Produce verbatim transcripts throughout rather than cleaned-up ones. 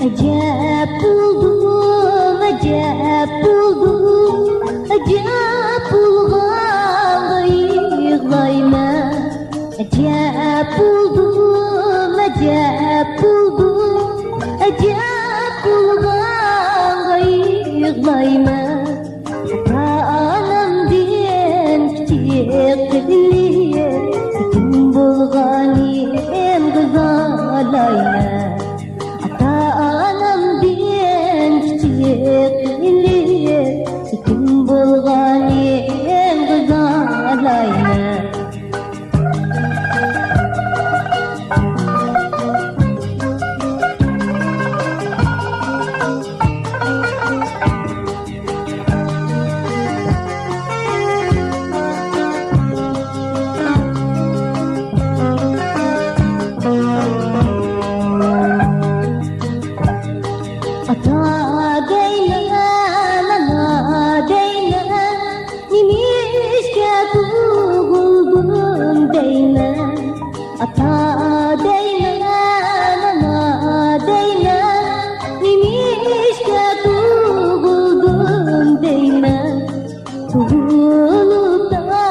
ئەجەب بولدۇم، ئەجەب بولدۇم، ئەجەب بولغانغا يىغلايمەن. ئەجەب بولدۇم، ئەجەب بولدۇم، ئەجەب بولغانغا يىغلايمەن. ئاتا-ئانامدىن كىچىك قېلىپ، يېتىم بولغىنىمغا زارلايمەن. ئاتا-ئانامدىن كىچىك قېلىپ، يېتىم بولغىنىمغا زارلايمەن. ئاتا دەيمەن، ئانا دەيمەن، نېمىشقا تۇغۇلدۇم دەيمەن. ئاتا دەيمەن، ئانا دەيمەن، نېمىشقا تۇغۇلدۇم دەيمەن. تۇغۇلۇپلا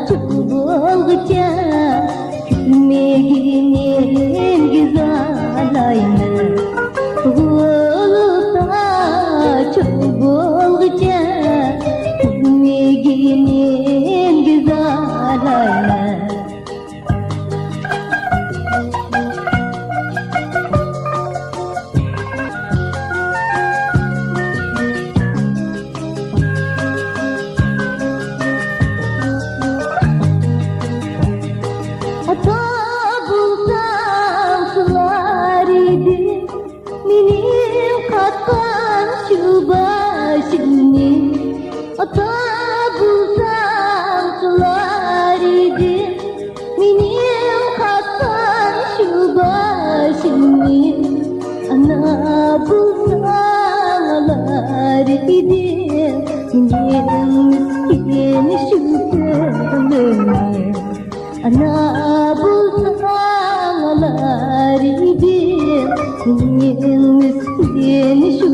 چوڭ بولغۇچە، كۈتمىگىنىمگە زارلايمەن. تۇغۇلۇپلا چوڭ بولغۇچە، كۈتمىگىنىمگە زارلايمەن. ئاتا بولسام سۇلار ئىدىم مېنىڭ قاتقان شۇ باشىمنى. ئاتا بولسام سۇلار ئىدىم مېنىڭ قاتقان شۇ باشىمنى. ئانا بولساڭ ئالار ئىدىم مېنىڭ مىسكىن شۇ كۆڭلۈمنى. ئانا بولساڭ ئالار ئىدىم مېنىڭ مىسكىن شۇ